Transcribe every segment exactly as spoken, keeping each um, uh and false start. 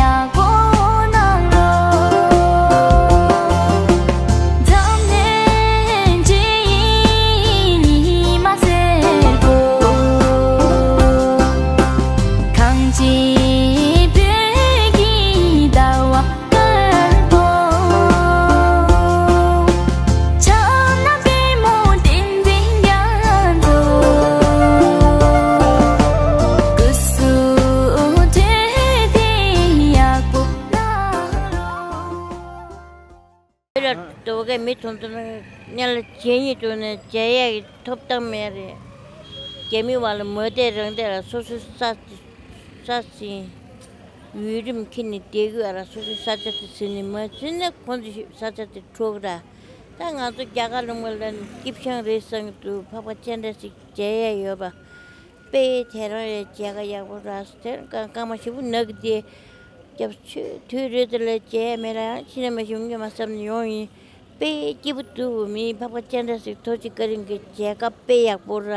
ཡག་པོ་གནང་རོགས། འཛམ་གླིང་སྤྱི་ཡི་ཉི་མ་སེར་པོ། གངས་ཅན་བོད་ཀྱི་ཟླ་བ་དཀར་པོ། ཕྱག་ན་པུས་མོ་བསྟན་འཛིན་རྒྱ་མཚོ། སྐུ་གཟུགས་དུས་བདེ་ཡག་པོ་གནང་རོགས། བོད་ལ་འགྲོ་མཁན་མི་ཐོན་ཐོན་ནས་ལ་བྱས་ཉིད་དུ་ནས་བྱས་ཡག་གི་ཐོབ་ཐང་མེད་རེད། རྒྱ་མི་བ་ལ་མ་བསྡད་རང་བསྡད་ལ་སོ་སོའི་ས་ས་ཟིན། ཡུལ་རིམ་ཁྱེར་ནས་བསྡད་དགོས་ཨ་ར། སོ་སོའི་ས་ཆ་དེ་ཟིན་ནས་མ་ཟིན་ན་ཁོང་ཚོའི་ས་ཆ་དེ་འཕྲོག་ར། ད་ང་ཚོ་རྒྱ་གར་ལུང་པ་ལ་སྐྱིད་ཤང་རེད་བསམ་གྱི་འདུག་ཕག་པ་ཅན་འདྲ་ཞིག་མཇལ་ཡ་ཡོད་པ། དཔེ་དེ་རང་རེད་མཇལ་ཁ་ཡག་པོ་ར། དེ་རིང་སྐར་མ་ཞིབ་པོ་ནག་གི་དེ། སྐྱབས་ཆོས་དུས་རེད་དེ་ལས་མཇལ་ཡ་མེད་ལ་ཡང་ཕྱི་ནས་མ་ཞིག་སྔོན་མ་བསམ་ནས་ཡོང་ཡིན། དཔེ་སྐྱིད་པོ་འདུག་མི་ཕག་པ་ཅན་འདྲ་ཞིག་ཐོ་ཅིག་བཀའ་དྲིན་གྱི་མཇལ་ཁ་དཔེ་ཡག་པོ་ར།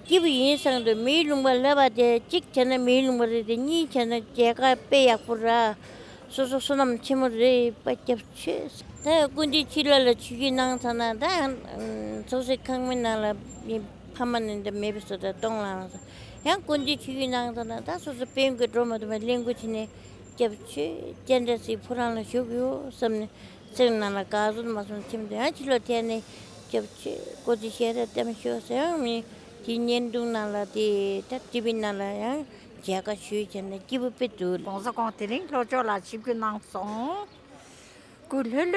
སྐྱིད་པོ་ཡིན་བསམ་འདུག་མིའི་ལུང་པ་ལབ་པ་དེ་གཅིག་བྱས་ན་མིའི་ལུང་པ་རེད་དེ་གཉིས་བྱས་ན་མཇལ་ཁ་དཔེ་ཡག་པོ་ར། སོ་སོ་བསོད་ནམས་ཆེན་མོ་རེད་པ་སྐྱབས་ཆོས། ད་ཡང་ཀུན་མཁྱེན་ཆོས་ལགས་ལ་ཆིབས་བསྒྱུར་གནང་ཚར་ན་ད་ཡང་སོ་སོའི་ཁང་མིག་ནང་ལ་མི་ཕ་མ་ནི་འདི་མེད་པའི་བཟོ་ལྟ་གཏོང་ལ་ཡང་སོ་ཡང་ཀུན་མཁྱེན་ཆིབས་བསྒྱུར་གནང་ཚར་ན་ད་སོ་སོ་དཔོན་གྱི་འགྲོ་མ་ཐུབ་པ་གླེན་ལྐུགས་བྱས་ནས་སྐྱབས་ཆོས་ཅན་འདྲ་ཞིག་ཕོ་བྲང་ལ་བཞུགས་ཡོད་བསམ་ནས་སེམས་ནང་ལ་དགའ་བསུ་མ་སོང་ཁྱིམ་དུ་ཡང་ཕྱི་ལོགས་ཐད་ནས་སྐྱབས་ཆོས་སྐུ་ཚེ་ཞབས་པད་བརྟན་པར་ཤོག་ཟེར་ཡང་མི་དེ་བརྙན་ཐུང་ནང་ལ་དེ་ད་ཊི་ཝི་ནང་ལ་ཡང་མཇལ་ཁ་ཞུས་བྱས་ནས་སྐྱིད་པོ་དཔེ་འདུག་གོང་ས་གོང་དེ་རིང་ལྷོ་ཕྱོགས་ལ་ཆིབས་བསྒྱུར་གནང་སོང་། སྐུ་ལྷོད་ལྷོད་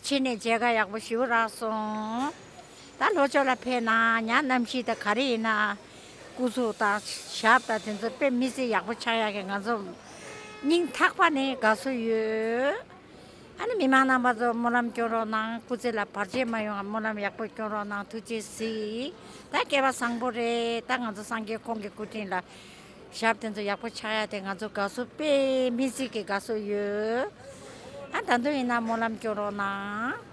བྱས་ནས་མཇལ་ཁ་ཡག་པོ་ཞེ་པོ་རག་སོང་། ད་ལྷོ་ཕྱོགས་ལ་ཕེབས་ན་ཉ་གནམ་གཤིས་དང་ག་རེ་ཡིན་ན་སྐུ་གཟུགས་དང་ཞབས་དང་དེ་ཚོ་དཔེ་མི་སྲིད་ཡག་པོ་ཆགས་ཡག་གི་ང་ཚོ་སྙིང་ཐག་པ་ནས་དགའ་བསུ་ཡོད། ཨ་ནི་མི་མང་རྣམ་པ་ཚོ་སྨོན་ལམ་སྐྱོན་རོགས་གནང་། སྐུ་ཚེ་ལ་བར་ཆད་མ་ཡོང་བ་སྨོན་ལམ་ཡག་པོ་སྐྱོན་རོགས་གནང་། ཐུགས་རྗེ་གཟིགས། ད་སྐལ་བ་བཟང་པོ་རེད། ད་ང་ཚོ་སངས་རྒྱས་ཁོང་གི་སྐུ་དྲིན་ལ། ཞབས་དེ་ཚོ་ཡག་པོ་ཆགས་ཡ་དེ་ང་ཚོ་དགའ་བསུ་དཔེ་མི་སྲིད་ཀྱི་དགའ་བསུ་ཡོད། ཨ་ད་དུང་ཡིན་ན་སྨོན་ལམ་སྐྱོན་རོགས་གནང་།